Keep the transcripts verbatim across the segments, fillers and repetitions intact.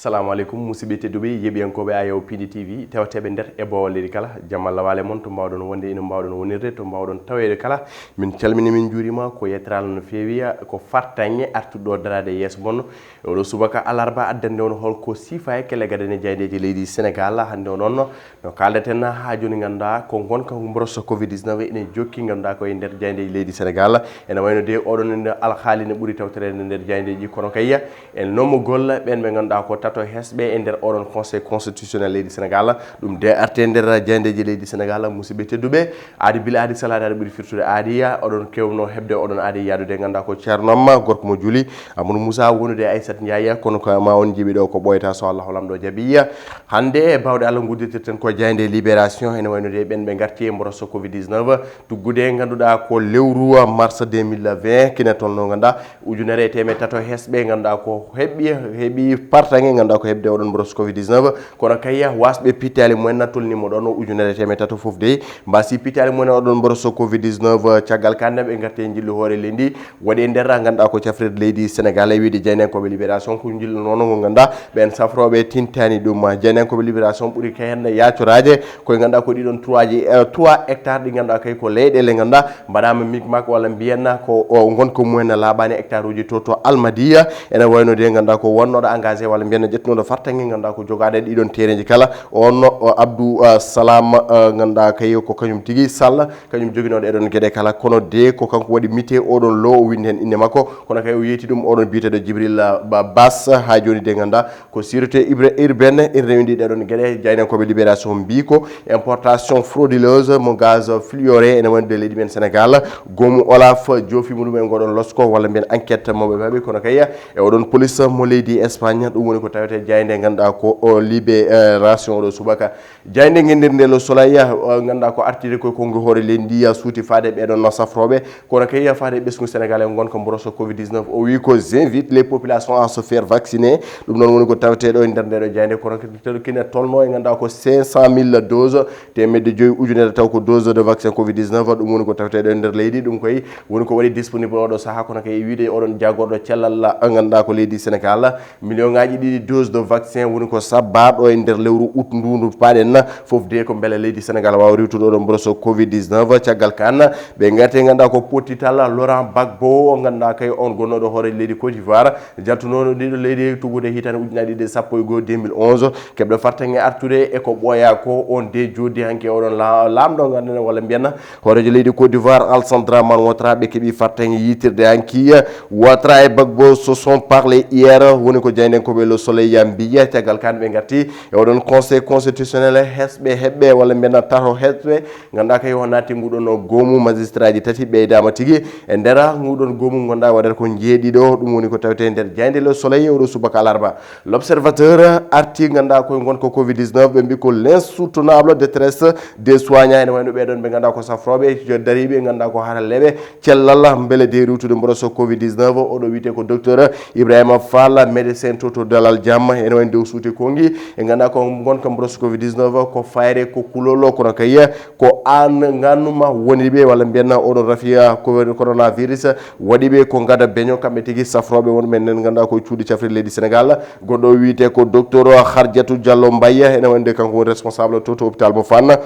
Assalamu aleykum, musidɓe tedduɓe, yeɓiyankooɓe Ayo P D T V, tewteeɓe nder e boowa leydi kala. Jam Allah waale mon, to mbaawɗon wonde, ino mbaawɗon wonirde, to mbaawɗon taweede kala. Min calmini, min njuurima, ko yettere Allah no feewi, ko fartaŋŋe artuɗo daraade yeeso mon. E oɗo subaka alarba addande on hol ko siifa e kelle gadane jaaydeeji leydi Senegal. Hannde o noon no kaaldaten haa jooni, ngannduɗaa ko ngonka mboroso covid dix-neuf ene jokki, ngannduɗaa ko e nder jaaydeeji leydi Senegal. Ene wayno de oɗon ene alhaali ne ɓuri tawtoreede nder jaaydeeji, kono kay e nomogol ɓen ɓe ngannduɗaa ko tato hesɓe e nder oɗon conseil constitutionnel leydi Senegal. Ɗum de arte nder jaaydeeji leydi Senegal, musidɓe tedduɓe. Aadi bila aadi salaade aɗa ɓuri firtude aadi ya, oɗon kewno heɓde oɗon aadi yaadude ngannduɗaa ko Ceerno Amma, gorko mo juuli, Amadou Moussa wonude e Aissata Ndiaye, kono ko ma on njiiɓi ɗo ko ɓooyata so Allah Lamɗo jaɓi. Hannde e baawɗe Allah nguddirten ko jaaynde Libération, ene wayno de ɓen ɓe ngarti e mboroso covid dix-neuf, tuggude ngannduɗaa ko lewru mars deux mille vingt, kine tolno ngannduɗaa ujunere e teemeɗɗe tato hesɓe ngannduɗaa ko heɓi, heɓi partange ngannduɗaa ko heɓde oɗon mboroso covid dix-neuf, kono kay wasɓe pittaali mumen na tolnimo ɗon o ujunere e teemeɗɗe tato fof de mbasi pittaali mumen oɗon mboroso covid dix-neuf. Caggal kande ɓe ngarti e njillu hoore leydi, waɗi e nder ngannduɗaa ko cafrirde leydi Senegal e wiide jaayndiyankooɓe Libération ko njillu noon ngo ngannduɗaa ɓen safrooɓe tintani ɗum. Jaayndiyankooɓe Libération ɓuri kay hannde yaacoraade koye ngannduɗaa ko ɗiɗon trois ji, eh, trois hectares ɗi ngannduɗaa kay ko leyɗeele ngannduɗaa mbaɗaama micmac walla mbiyen ko o ngonka mumen laaɓaani hectare uji to, to Almadiya. Ene wayno de ngannduɗaa ko wonnooɗo engagé walla mbiyen ƴettunooɗo fartaŋŋe ngannduɗaa ko jogaade ɗiɗon tereji kala. On o Abdou, eh, Salam, eh, ngannduɗaa kay ko kañum tigi Sall, kañum joginooɗo e ɗon geɗe kala, kono de ko kanko waɗi mite oɗon lo o windi heen innde makko, kono kay o yeeti ɗum oɗon biyeteeɗo Djibril, ah, Ba-, Bass. Haa jooni de ngannduɗaa ko sûreté urbaine ene rewindi ɗe ɗon geɗe. Jaayndiyankooɓe Libération mbii ko importation frauduleuse mo gaz fluoré ene wonde leydi men Senegal. Goomu Olaf joofi mo ɗum e ngoɗon losko walla mbiyen enquête mo ɓe mbaɗi, kono kay e oɗon police mo leydi Espagne, ɗum woni ko tawete jaaynde ngannduɗaa ko o Libération oɗo subaka. Jaaynde ngenndirnde Le Soleil, eh, ngannduɗaa ko artiri koye konngi hoore leydi ndi, ya suuti faade ɓeɗon no safrooɓe, kono kay ya faade ɓesngu Senegal e ngonka mboroso covid dix-neuf. O wi ko j'invite les populations à se faire vacciner. Ɗum noon woni ko taweteɗo e nder ndeɗo jaaynde, kono kadi kine tolno e ngannduɗaa ko cinq cent mille doses, teemedde joyi ujunere taw ko dose de vaccin covid dix-neuf. Ɗum woni ko taweteɗo e nder leydi, ɗum koye woni ko waɗi disponible oɗo sahaa, kono kay wiide oɗon jaagorɗo cellal ngannduɗaa ko leydi Senegal. Million ngaji ɗiɗi dose de vaccin woni ko sabbaɗo e nder lewru août ndu ndu paɗen fof de ko mbele leydi Senegal waawa riwtude oɗon mboroso covid dix-neuf. Caggal kan ɓe ngarti ngannduɗaa ko pottital Laurent Gbagbo, o ngannduɗaa kay on gonnooɗo hoore leydi Côte d'Ivoire, jaltunooɗo ɗiɗo leydi tuggude hitande ujunnaji ɗiɗi e sappo e goho, deux mille onze, keɓɗo fartaŋŋe artude e ko ɓooya ko. On de jooɗi hanki oɗon la-, laamɗo ngannduɗen walla mbiyen hooreejo leydi Côte d'Ivoire Alassane Dramane Ouattara ɓe keɓi fartaŋŋe yiitirde hanki. Ouattara e Gbagbo se sont parlé hier, woni ko jaayndiyankooɓe Le Soleil mbiyi. Caggal kan ɓe ngarti e oɗon conseil constitutionnel hesɓe heɓɓe walla mbiyen tato hesɓe, ngannduɗaa kay o naati nguɗon goomu magistrat ji tati ɓeydaama tigi e nder nguɗon goomu ngannduɗaa waɗata ko jeeɗiɗo. Ɗum woni ko tawete nder jaaynde Le Soleil oɗo subaka alarba. L'Observateur arti ngannduɗaa koye ngonka covid dix-neuf, ɓe mbi ko l'insoutenable détresse des soignants, ene wayno ɓeɗon ɓe ngannduɗaa ko safrooɓe, dariiɓe ngannduɗaa ko haralleeɓe cellal mbele de riwtude mboroso covid dix-neuf. Oɗo wiyete ko docteur Ibrahima Fall, médecin to, to Dalal Jam, ene wayno dow suuti konngi e ngannduɗaa ko ngonka mboroso covid dix-neuf ko fayre ko kulolo, kono kay ko an ngannuma woni ɓe walla mbiyen oɗon rafiya ko coronavirus waɗi ɓe ko ngada beño kamɓe tigi safrooɓe won men nen ngannduɗaa ko cuuɗi cafrirɗi leydi Senegal. Goɗɗo o wiyete ko docteur Hardiatou Diallo Mbaye, ene wonde kanko woni responsable to, to hôpital mo Fann.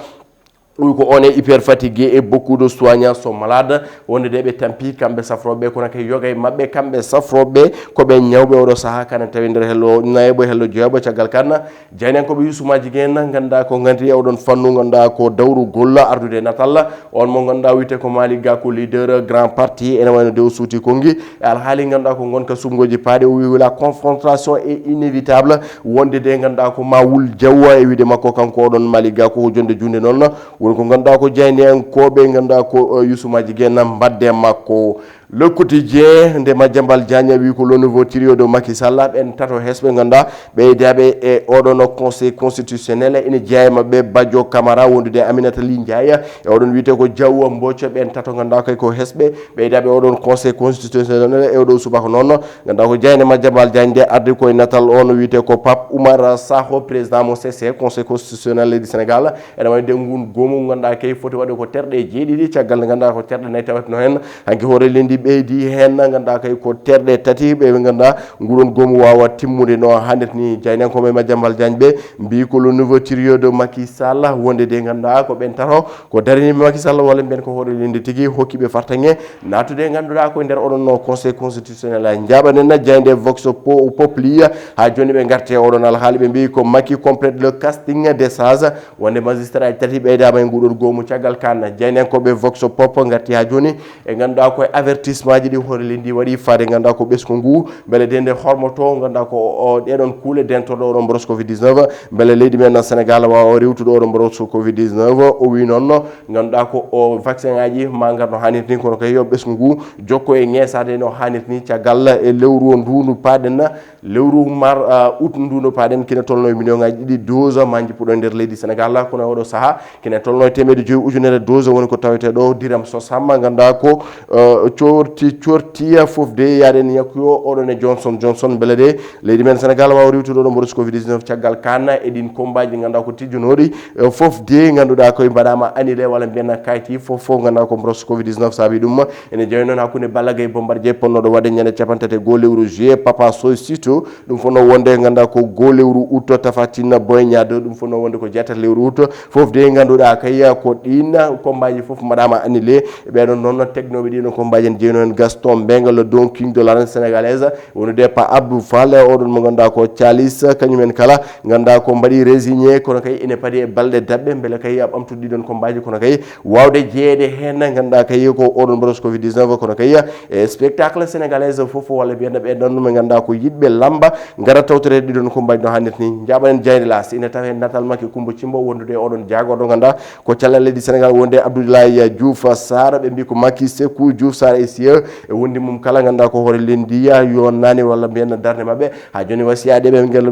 Ɗum ko on e hyper fatigué et beaucoup de soignants sont malades, wonde de ɓe tampi kamɓe safrooɓe, kono kay yoga e maɓɓe kamɓe safrooɓe ko ɓe ñawɓe oɗo sahaa, kana tawi nder hello nayeɓo, hello joyaɓo. Caggal kan jaayndiyankooɓe yusumaji gen ngannduɗaa ko ngandi e oɗon fannu, ngannduɗaa ko dawrugol ardude natal on mo ngannduɗaa wiyete ko Malick Gakou, leader grand parti, ene wayno de o suuti konngi e alhaali ngannduɗaa ko ngonka suɓngooji paaɗi. O wi la confrontation est inévitable, wonde de ngannduɗaa ko ma wul jawwa e wiide makko kanko oɗon Malick Gakou ko jonde juunde noon. Woni ko ngannduɗaa ko jaayndiyankooɓe ngannduɗaa ko, eh, yusumaji gen mbadde makko. Le Quotidien, nde Madiambal Diagne wi ko le nouveau trio de Macky Sall, ɓen tato hesɓe ngannduɗaa ɓeydaaɓe e oɗon conseil constitutionnel, ene jeyaa e maɓɓe Badio Camara wondude e Aminata Ly Ndiaye, e oɗon wiyete ko Diaw Mbocco, ɓen tato ngannduɗaa kay ko hesɓe ɓeydaaɓe oɗon conseil constitutionnel e oɗo subaka noon. Ngannduɗaa ko jaaynde Madiambal Diagne nde ardi koye natal on wiyete ko Pape Oumar Sakho, président mo C C, conseil constitutionnel leydi Senegal. Ene wayde ngun goomu ngannduɗaa kay foti waɗde ko terɗe jeeɗiɗi, caggal nde ngannduɗaa ko terɗe nayi tawatno heen. Hanki hoore leydi Ɓeydi heen, ngannduɗaa kay ko terɗe tati ɓe ngannduɗaa nguɗon goomu waawa timmude no hannirta ni. Jaynankooɓe Madiambal Diagne ɓe mbii ko le nouveau trio de Macky Sall, wonde de ngannduɗaa ko ɓen tato ko daraniiɓe Macky Sall walla mbiyen ko hoore leydi tigi hokkiiɓe fartaŋŋe naatude ngannduɗaa ko e nder oɗon no Conseil constitutionnel. Njaɓanen jaynde Vox Po- Populi, haa jooni ɓe ngarti e oɗon alhaali, ɓe mbii ko Macky complète le casting des sages, wonde magistrat tati ɓeydaama e nguɗon goomu. Caggal kaan, jaynankooɓe Vox Pop ngarti haa jooni e ngannduɗaa ko e avertissement ji ɗi hoore leydi waɗi faade ngannduɗaa ko ɓesngu ngu, mbele de nde hormoto ngannduɗaa ko o ɗeɗon kuule dentoɗo oɗon mboros covid dix-neuf, mbele leydi men Sénégal waawa rewtude oɗon mboros covid dix-neuf. O wi noon ngannduɗaa ko o vaccin aji ma ngar no hannirta ni, kono kay yo ɓesngu ngu jokko e ŋeesaade no hannirta ni. Caggal e lewru o ndu ndu paaɗen, lewru mar uh, août ndu ndu paaɗen, kine tolno e million ngaji ɗiɗi dose ma jippuɗo e nder leydi Sénégal. Kono e oɗo saha kine tolno e temeɗe joyi ujunere dose woni ko tawete ɗo diram so samma ngannduɗaa ko uh, corti corti fof de yaade ni yakkuyo oɗon e Johnson Johnson, mbele de leydi men Sénégal waawa rewtude oɗon mboros covid dix-neuf. Caggal kaan e ɗin kombaji ngannduɗaa ko tijjunooɗi, eh, fof de ngannduɗaa koye mbaɗaama annulé walla mbiyen kayti fof fof ngannduɗaa ko mboros covid dix-neuf saabi ɗum. Ene jeyi noon hakkunde Balla Gaye Bombardier ponnooɗo waɗde ñande capanɗe tati e goo lewru juillet, Papa Sow Siteu, ɗum fof no wonde ngannduɗaa ko goo lewru août, Tapha Tine Boy Niang deux, ɗum fof no wonde ko jeetati lewru août. Fof de ngannduɗaa kay ko ɗin kombaji fof mbaɗaama annulé. Ɓeɗon noon teknooɓe ɗiɗon kombaji en jeyno en Gaston Mbengue, le Don King de l'arène sénégalaise, wonude Pa Abdou Fall, oɗon mo ngannduɗaa ko Thialis, kañumen kala ngannduɗaa ko mbaɗi résigné, kono kay ene padi e balɗe daɓɓe mbele kay ɓamtude ɗiɗon kombaji, kono kay waawde jeyeede heen ngannduɗaa kay ko oɗon mboros covid dix-neuf, kono kay e spectacle sénégalaise fof walla mbiyen ɓe ɗon mo ngannduɗaa ko yiɗɓe lamba ngara tawtoreede ɗiɗon kombaji no hannirta ni. Njaɓanen jaynde L'As, ina tawa heen natal Macky Coumba Thimbo wondude e oɗon jaagorɗo ngannduɗaa ko cellal leydi Sénégal wonde Abdoulaye Diouf Sarr, ɓe mbii ko Macky Sékou Diouf Sarr et C E e wondi mum kala ngannduɗaa ko hoore leydi yo naane walla mbiyen darnde maɓɓe. Haa jooni wasiyaade ɓe ngel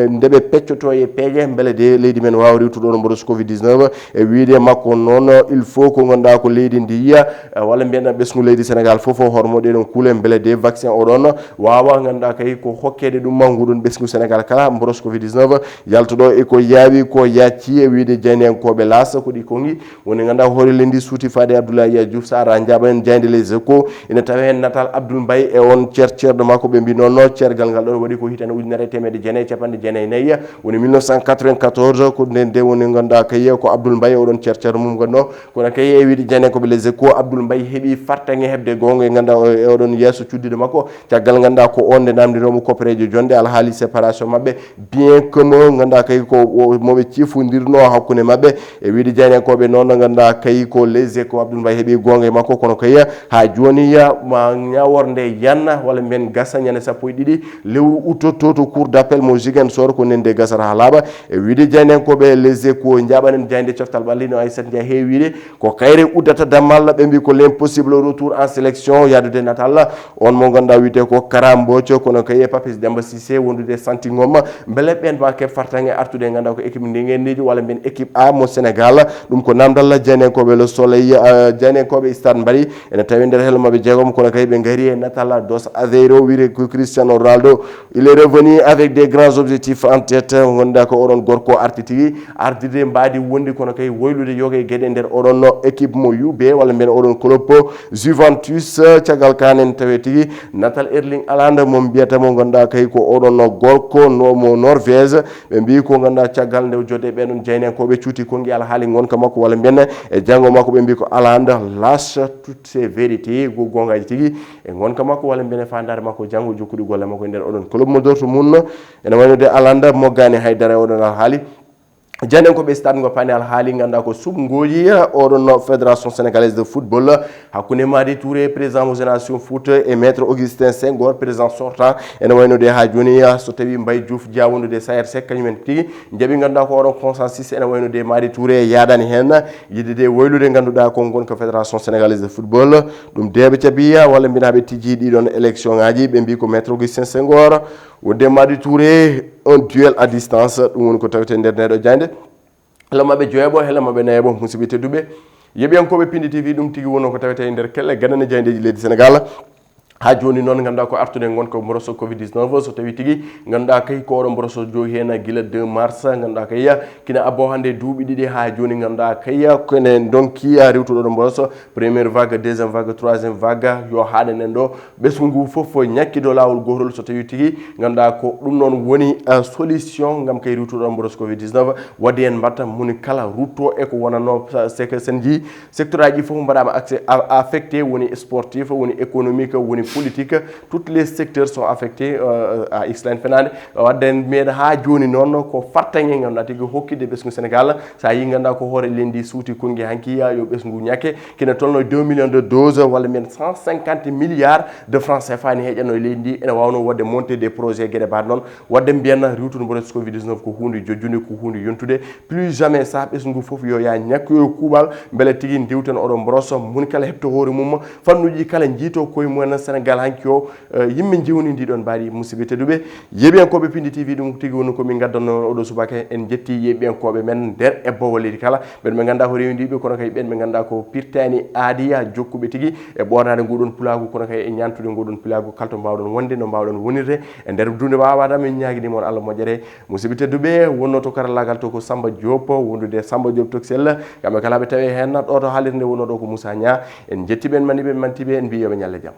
nde ɓe peccoto e peeje mbele de leydi men waawa rewtude oɗon mboros covid dix-neuf e wiyde makko noon il faut ko ngannduɗaa ko leydi ndi yiya, eh, walla mbiyen ɓesngu leydi Sénégal fof o hormo ɗeɗon kuule mbele de vaccin oɗon waawa ngannduɗaa kay ko hokkeede ɗum ma nguɗon ɓesngu Sénégal kala mboros covid dix-neuf yaltuɗo e ko yaawi ko yacci e wiyde jayniyankooɓe L'As ko ɗi kongi woni ngannduɗaa hoore leydi suuti faade Abdoulaye Diouf Sarr. Njaɓanen jaynde Les Échos, ina tawa heen natal Abdoul Mbaye e on ceer ceerɗo makko, ɓe mbii noon ceergal ngal ɗon waɗi ko hitande ujunere e teemedde jeenayi e capanɗe jeenayi e nayi, woni mille neuf cent quatre-vingt-quatorze, ko nden de woni ngannduɗaa kay ko Abdoul Mbaye oɗon ceer ceerɗo mum ngonno. Kono kay e wiyde jayniyankooɓe Les Échos, Abdoul Mbaye heɓi fartaŋŋe heɓde goonga e ngannduɗaa o- e oɗon yeeso cuddiɗo makko, caggal ngannduɗaa ko on nde namndinoomo koppereejo jonde alhaali séparation maɓɓe, bien commun ngannduɗaa kay ko o- mo ɓe cifondirno hakkunde maɓɓe. E wiyde jayniyankooɓe noon ngannduɗaa kay ko Les Échos, Abdoul Mbaye heɓi goonga e makko, kono kay haa jooni ya ma ñaworde yanna walla mbiyen gasa ñande sappo e ɗiɗi lewru août to to cour d'appel mo Ziguinchor, ko nden de gasata haa laaɓa. E wiyde jayniyankooɓe Les Échos, njaɓanen jaynde coftal ɓalli no Aissata Ndiaye heewi wiyde ko kayre uddata dammal, ɓe mbii ko l'impossible retour en sélection yahdude natal on mo ngannduɗaa wiyetee ko Kara Mbodj, kono kay e Papis Demba Cissé wondude santingol ma mbele ɓeen ma keɓ fartaŋŋe artude ngannduɗaa ko équipe ndingendiijo walla mbiyen équipe A mo Sénégal. Ɗum ko namdal jayniyankooɓe Le Soleil, eh, jayniyankooɓe Stade mbaɗi. Ene tawi nder hello maɓɓe jeegom, kono kay ɓe ngari e natal Dos Aveiro, wiyetee ko Cristiano Ronaldo. Il est revenu avec des grands objectifs en tête. Ngannduɗaa ko oɗon gorko arti tigi ardirde mbaadi wondi, kono kay woylude yoga e geɗe nder oɗon no équipe mo U B walla mbiyen oɗon club Juventus. Caggal kaan ene tawe tigi natal Erling Haaland mo mbiyata mo ngannduɗaa kay ko oɗon no gorko no mo Norvège. Ɓe mbii ko ngannduɗaa caggal nde o jodde ɓeɗon jayniyankooɓe cuuti konngi alhaali ngonka makko walla mbiyen e janngo makko, ɓe mbii ko Haaland lâche toutes ses vérités, go goongaaji tigi e ngonka makko walla mbiyen e faandaare makko janngo jokkude golle makko e nder oɗon club mo Dortmund. Ene wayno de Haaland moggaani haydara e oɗon alhaali. Jayniyankooɓe Stade ngo paani alhaali ngannduɗaa ko suɓngooji oɗon no Fédération Sénégalaise de Football hakkunde Madi Touré, président mo Génération Foot, e Maître Augustin Senghor, président sortant. Ene wayno de haa jooni so tawi Mbaye Diouf Dia wondude C R C kañumen tigi njaɓi ngannduɗaa ko oɗon consensus, ene wayno de Madi Touré yaadani heen yiɗde de woylude ngannduɗaa ko ngonka Fédération Sénégalaise de Football. Ɗum deeɓa cabiya walla mbiyen haa ɓe tijji ɗiɗon élection ngaji, ɓe mbii ko Maître Augustin Senghor wonde Madi Touré un duel à distance, ɗum woni ko tawete nder ndeɗo jaynde. Hello maɓɓe joyeeɓo, hello maɓɓe nayeeɓo, musidɓe tedduɓe, yeɓiyankooɓe Pindi T V, ɗum tigi wonno ko tawete e nder kelle gadane jayndeeji leydi Sénégal. Ha joni noon, ngannduɗaa ko artude ngonka mboroso covid dix-neuf, so tawi tigi ngannduɗaa kay ko oɗo mboroso jogi heen gila deux mars, ngannduɗaa kay kina abbo hannde duuɓi ɗiɗi ha joni, ngannduɗaa kay ko ene ndonki rewtude oɗo mboroso, première vague, deuxième vague, troisième vague, yo haaɗe nen ɗo. Ɓesngu ngu fof ñakki dow laawol gootol, so tawi tigi ngannduɗaa ko ɗum noon woni, eh, solution ngam kay rewtude oɗo mboroso covid dix-neuf, waɗde en mbatta moni kala rutto e ko wonanno, sa-, c'est que sen njii secteur aji fof mbaɗama accès-, a-, affecté, woni sportif, woni économique, woni politique, tous les secteurs sont affectés, euh, à X-Line Fenaande. Wadde en meeɗa ha joni noon ko fartaŋŋe ngannduɗaa tigi hokkitde ɓesngu Sénégal. Sa yi ngannduɗaa ko hoore leydi suuti konngi hanki, yo ɓesngu ñakke, kina tolno deux millions de doses, walla mbiyen cent cinquante milliards de francs C F A ni heƴanno e leydi ndi, ene wawno wadde monté des projets geɗe mbaɗe noon. Wadde mbiyen rewtude mboroso covid dix-neuf ko hunde jojjunde, ko hunde yontude. Plus jamais sa ɓesngu fof yo ya ñakkoyo kuuɓal, mbele tigi ndiwten oɗo mboroso, moni kala heɓto hoore mum, fannuji kala jiito koye mumen. Sénégal hanki o, eh, yimɓe jewni ndi ɗon mbaɗi. Musidɓe tedduɓe, yeeɓiyankooɓe Pindi T V, ɗum tigi woni ko min ngaddanno oɗo subaka. En jetti yeeɓiyankooɓe men nder e bowo leydi kala, ɓen ɓe ngannduɗaa ko rewndiiɓe, kono kay ɓen ɓe ngannduɗaa ko pirtani aadiya, jokkuɓe tigi e ɓoornaade nguɗon pulaagu, kono kay e ñaantude nguɗon pulaagu, kala to mbaawɗon wonde, no mbaawɗon wonirde e nder dunde waawaaɗo, min ñaagini mon Allah moƴƴere. Musidɓe tedduɓe, wonno to karallaagal to ko Samba Diop, wondude Samba Diop Toksel, kamɓe kala ɓe tawi heen. Ɗo to haalirde wonno ɗo ko Moussa Niang. En jetti ɓen mani ɓe manti ɓe, en mbi yo ɓe ñalle jam.